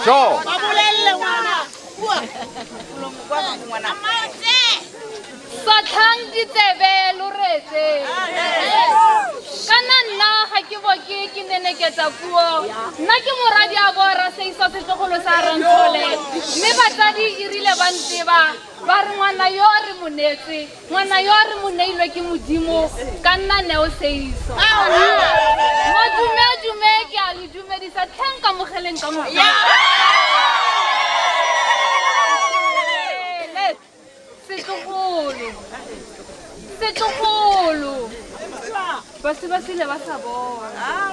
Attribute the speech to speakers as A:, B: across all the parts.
A: Sure.
B: Sotlhang ditsebe lo reetse. Kana nna ga ke bo ke ke neneketsa puo. Nna ke moradi a bo Raseiso setlogolo sa Rantshole. Mme batsadi e rile ba nteba ba re ngwana yo re mo neetswe, ngwana yo re mo neilwe ke Modimo ka nna Neo Seiso. Madume dume ke a le dumedisa tlheng kamogeleng ka moka. Setlogolo. Setlogolo. Ba se ba sile ba sa bona.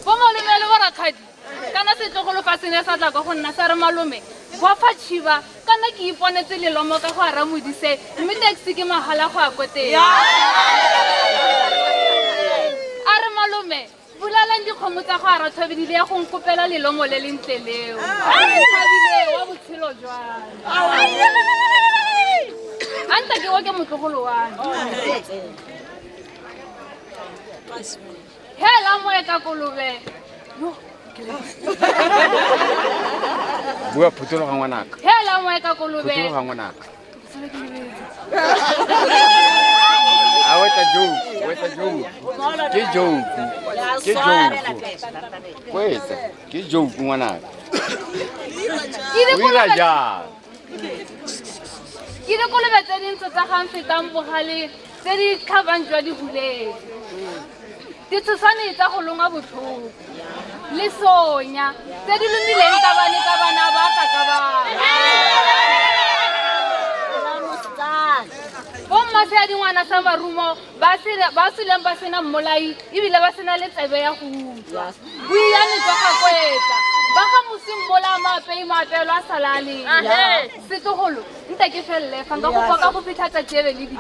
B: Bo malome le bo rakgadi. Kana setlogolo fa se ne sa tla kwa go nna sa re malome bofa chiba kana ke iponetse lelomo ka go ara modise mme taxi ke mahala go ya ko teng. A re malome bulalang dikgomo tsa go ara thobedi le ya go nkopela lelomo le lentle leo. Thabile wa botshelo jwa me. A nta ke oke motlogolo wa me. Hela moe ka kolobe. Yo,
A: Bua phutologa ngwanaka.
B: Hela moe ka kolobe.
A: Phutologa ngwanaka. A wetsa joke, wetsa joke. Ke joke. Ke joke. Wetsa, ke joke ngwanaka.
B: Ke
A: O ira
B: dikolobe
A: jang?
B: ke dikolobe tse dintsho tsa gang fetang bogale tse di tlhabang jwa di huletse. Ditshoswane tsa go longwa botlhoko. Le sonya tse di lomileng ka bane ka bana ba ka ka bana. Bomma seadingwana sa marumo ba suleng ba sena mmolai ebile ba sena le tsebe ya go utlwa. Boiyane jwa ga kwetla. Ba ga mosi mmola maapei maapelo a sala a leng. Setlogolo, nta ke felele fa nka go foka go fitlha tsatsi ebe le di.